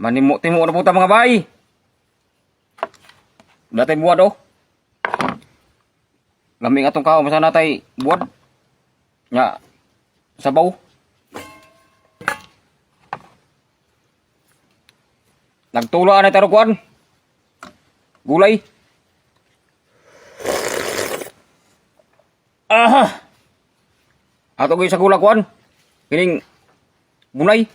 Manimo-timo na po ta, mga bay. Datay buwad oh. Lami nga atong kaon basta natay buwad. Nya sabaw. Nagtula na taro kuan. Gulay. Aha. Ato gyud sa gula kuan. Kining bunay.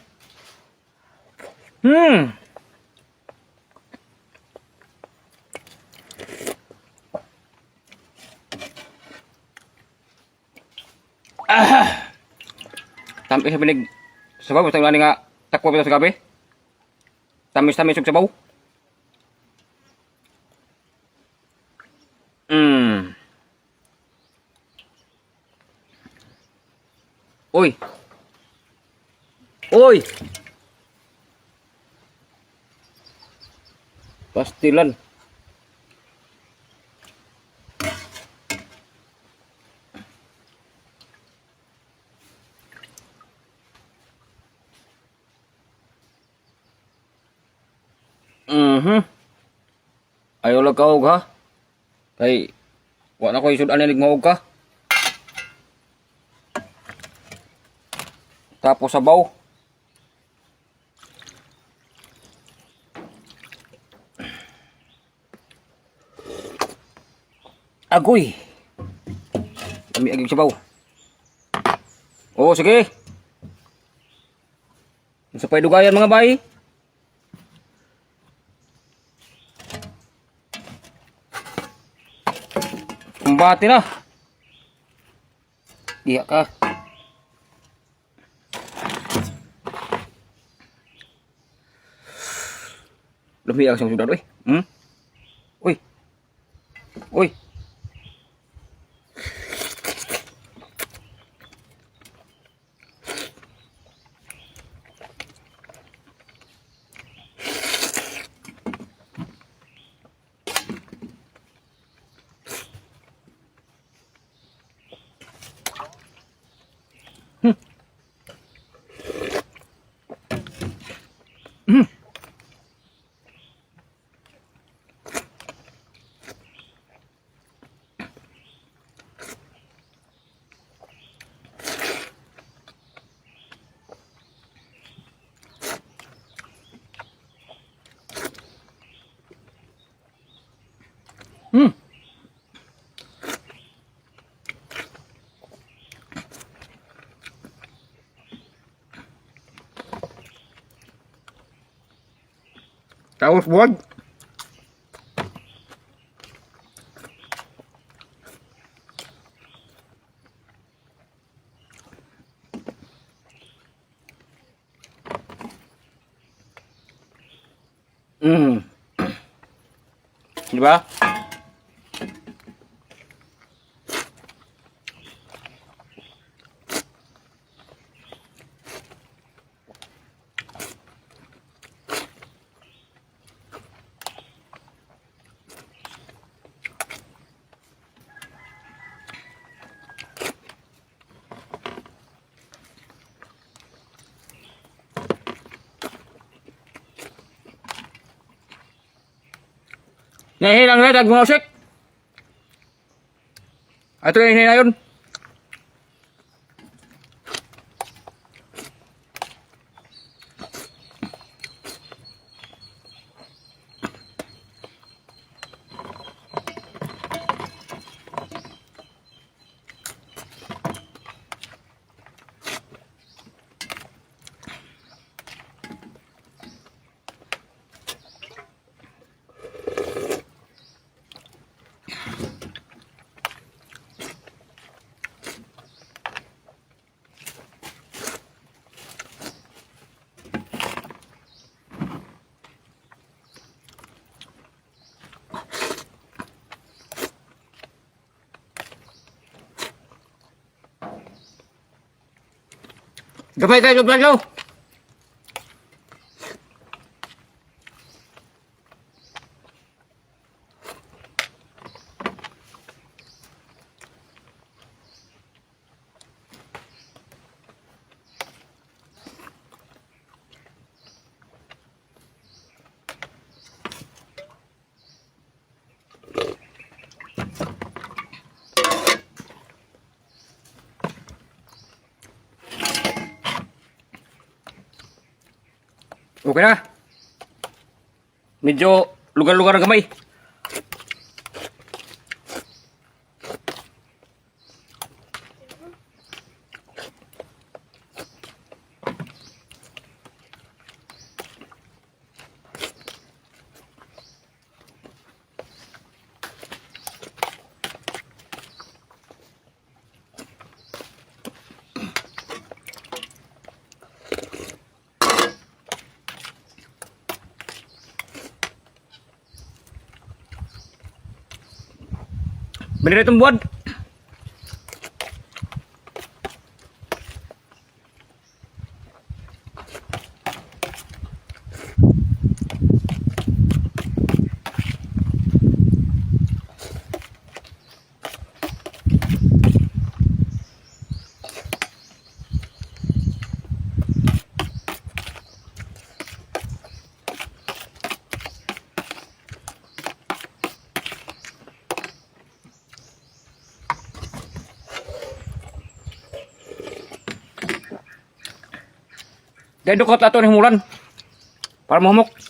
Ah. Tamis sa binig. Sabaw basta nga nga takwa bitaw sa gabi. Tamis-tamis og sabaw. Uy. Uy. Pastilan. Ayaw lang kaog ha. Kay wa na ko isud-an ni maog ka. Tapos sabaw. Agoy. Kami agig sabaw. Oo, sige. Sa paydugayan, mga bay. Kumbate na. Diha ka. Lumi ang siyang sudan, uy. Uy. Uy. Tapos buwag. Di ba? Nahilang na dag mga usik. Ato yung hinayon. Gamay kayo, gamay kayo. Okay na. Medyo lugar-lugar ang kamay. Binili itong buwad. Dahil dukot ato ni humulan. Para mahumok.